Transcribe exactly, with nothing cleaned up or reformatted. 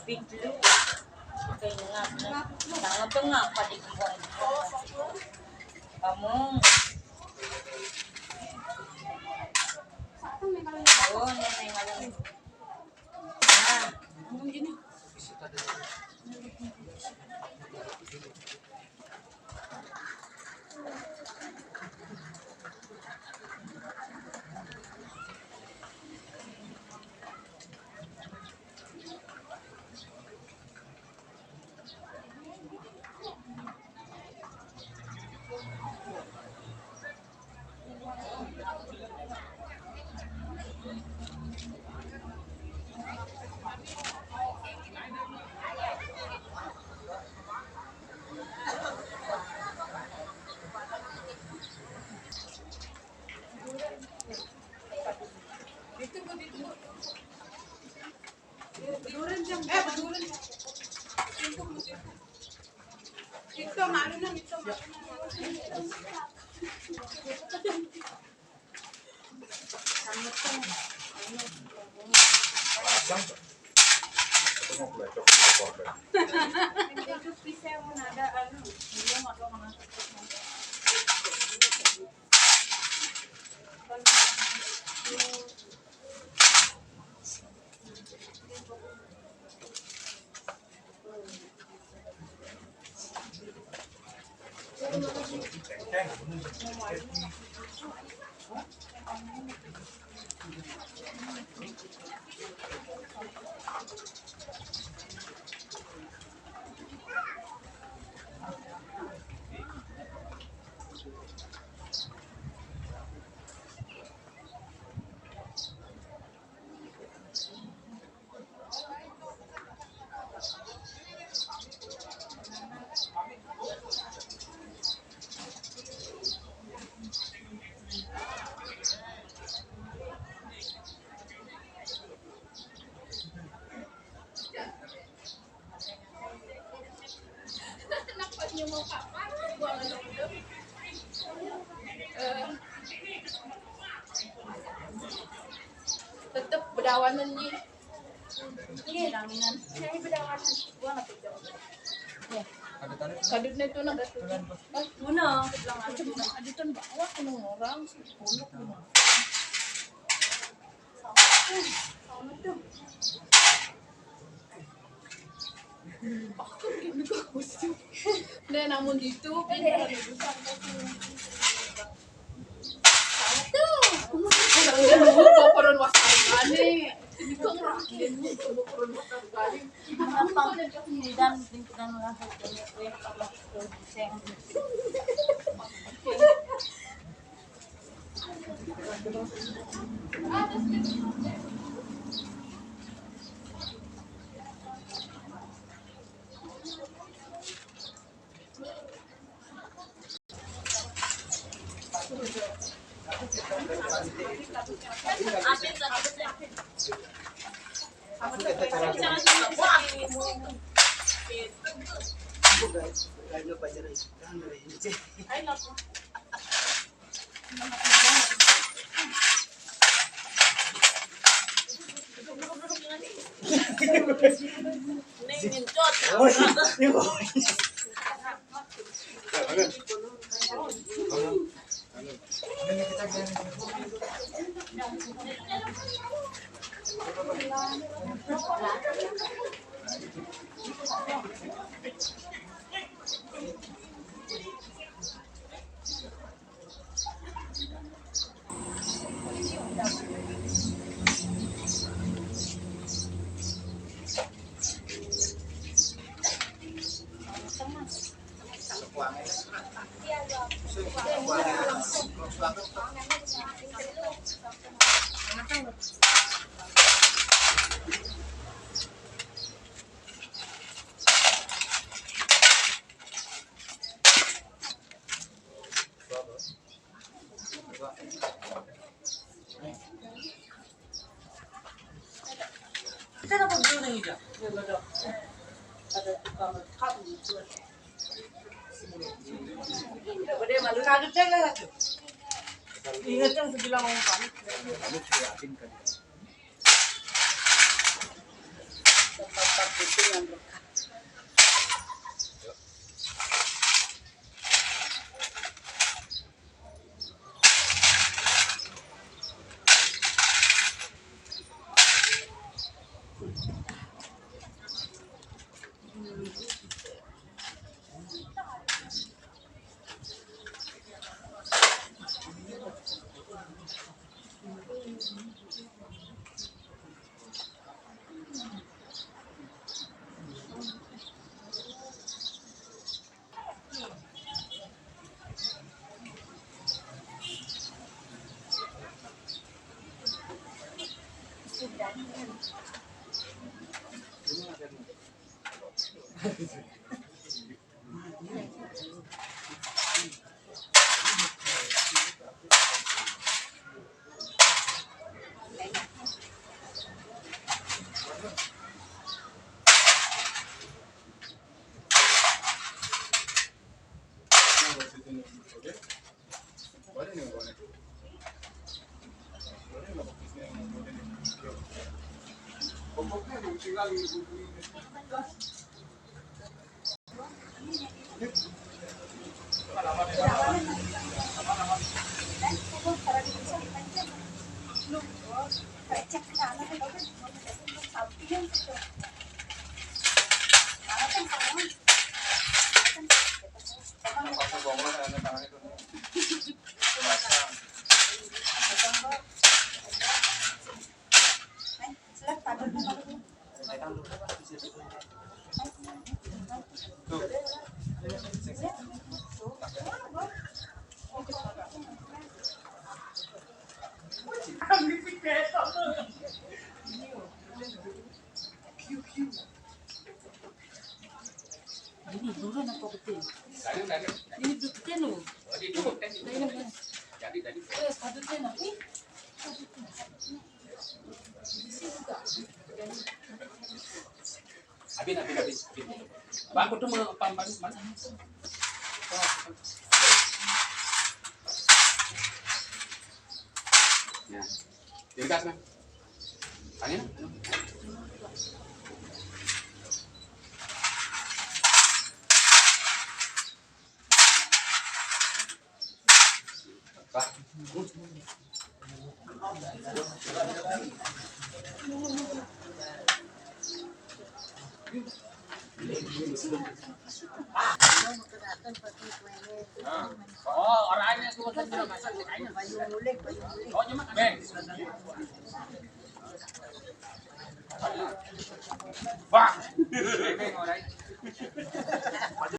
Biglo. Kaya nga, nga, nga, nga, pati ko. Pamong. Oo, yan ay ngayon. Ah. Dito po, dito po. Dito rin dyan. Eh, dito rin. Dito po, dito. Dito, maano na, dito, maano na. Dito, pisa mo na, da, ano, yung mga mga Tetep bedawanan, Ji. Iya, laminan. Ini bedawanan. Gua nggak tahu. Ya. Kadutnya itu nang. Eh, guna. Cuma adutan bawah, kena orang sih. Pondok guna. Sama tuh. Sama tuh. Deh, namun gitu, kan ada urusan. Salah tuh. Udah, udah, lu baperan wasargane. Ini kok ngerakin lu, baperan wasargane. Apa? Dan, dan lah, Ingat yang sebilang orang kami. Ini dulu nak kau betul. Ini betul tu. Jadi, jadi. Eh, satu tu nak. Ni. Di sini juga. Abin, abin, abin, abin. Bang, aku tu mau pam, pam, mana? Ya. Gas, nah. Tanya. Oh, orangnya tuh kan bilang masak, kayaknya. Oh, cuma kan. Bang. Bang.